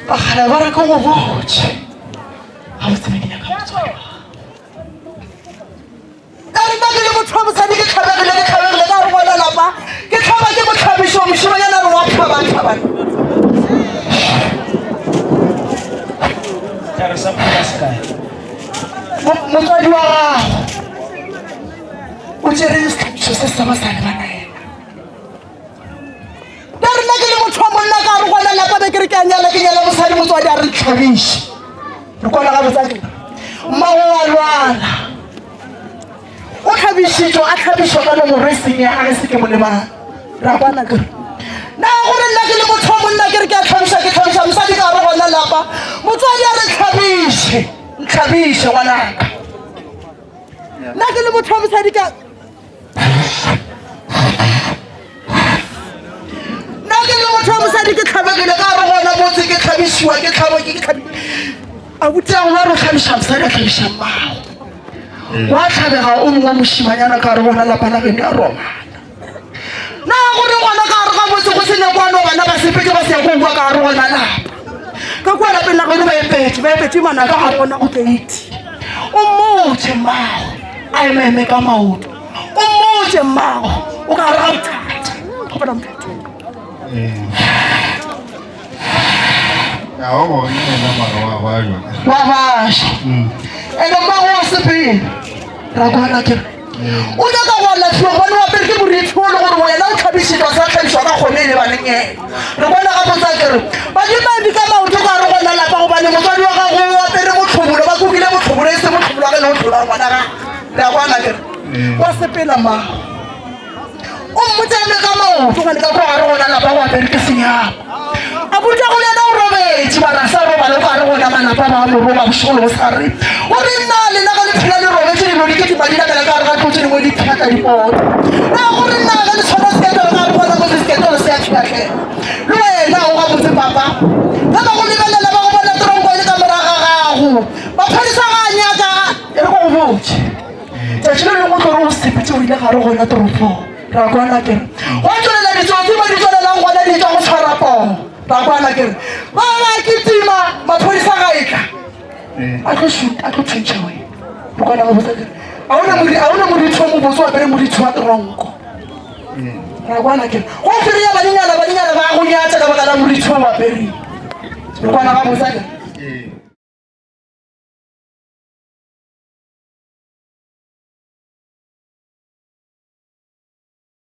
Bagala ba re ke go botše gabotse be ke nyaka motswadi wa gago. Ka re nna ke le motho wa mosadi ke tlhabegile ke tlhabegile ka re gona lapa ke tlhaba ke motlhabišo mošimanyana re wa tlhaba tlhabana. Sehlare sa pula se kae? Motswadi wa gago o tšere setlhabišo se sa ba sa lebana yena. Ka re nna ke le motho wa monna ka re gona lapa be ke re ke a nyala ke nyala mosadi motswadi a re ntlhabiše. Re kwana ga botsa ke mmago wa lwala o tlhabišitšwe a tlhabišwa ka nomoro e seng ya gage se ke mo lebala ra kwana ke na gore nna ke le motho wa monna ke re ke a tlhabiša ke tlhabiša mosadi ka re gona lapa motswadi a re tlhabiše ntlhabiše ngwanaka nna ke le motho wa mosadi ka nna ke le motho wa mosadi ke tlhabegile ka re gona motse ke tlhabišiwa ke tlhabo ke tlhabi abuti a wa re tlhabiša mosadi a tlhabiša mmago wa tlhabega o mongwe mošimanyana ka re gona lapa la geno ya romana na gore gona ka gare ga motse go senya kwano bana ba sepetse ba se ya go bua ka gare gona lapa ka kua lapeng la geno ba epetse ba epetse mana ka gare gona go keiti o mmotse mmago a emaeme ka maoto o mmotse mmago o ka gare ga bothata gopela motho wa basha ene mmago wa sepele ra kwana ke o nyaka go alafiwa gobane wa pele ke morithi o le gore wena o tlhabišetšwa sa tlhabišwa ka kgone e lebaneng ena re bona ga botsa kere badimadi ka maoto ka re gona lapa gobane motswadi wa gago o apere motlhobolo ba kukile motlhobolo e se motlhobolo wa ge le o tlhola ngwana ga re a kwana kere wa sepela mmago o mmotsa eme ka maoto gane ka kwa gare gona lapa go apere ke senyako a botsa go yena o robetše mara sa robale go gare gona malapa ba mo roba bošego le bosegare o re nna lena ga le phela le robetše dilo di ke di madi namela ka gare ga tlotse dingwe di phatla dipoto na gore nna ga le tshwana seketolo ka gare gona motse seketolo se a tlhatlhela le wena o ga botse papa ba ba go lebelela ba go bona tronko e le ka moraga gago maphodisa ga a nyaka e re go go botse Tšatši le lengwe o tlo re o sepetse o ile gare gona toropong ra kwana kere go tswelela ditsotsi mo di tswelelang gona di tswa go tshwara poo ra kwana kere ba ba kitima maphodisa ga e tla a tlo shoot a tlo thuntšha wena re kwana go botsa kere a ona mori a ona morithi wa mobotse wa pere morithi wa tronko ra kwana kere go fereya badinyana badinyana ba go nyatsa ka baka la morithi wa apere re kwana ga botsa kere.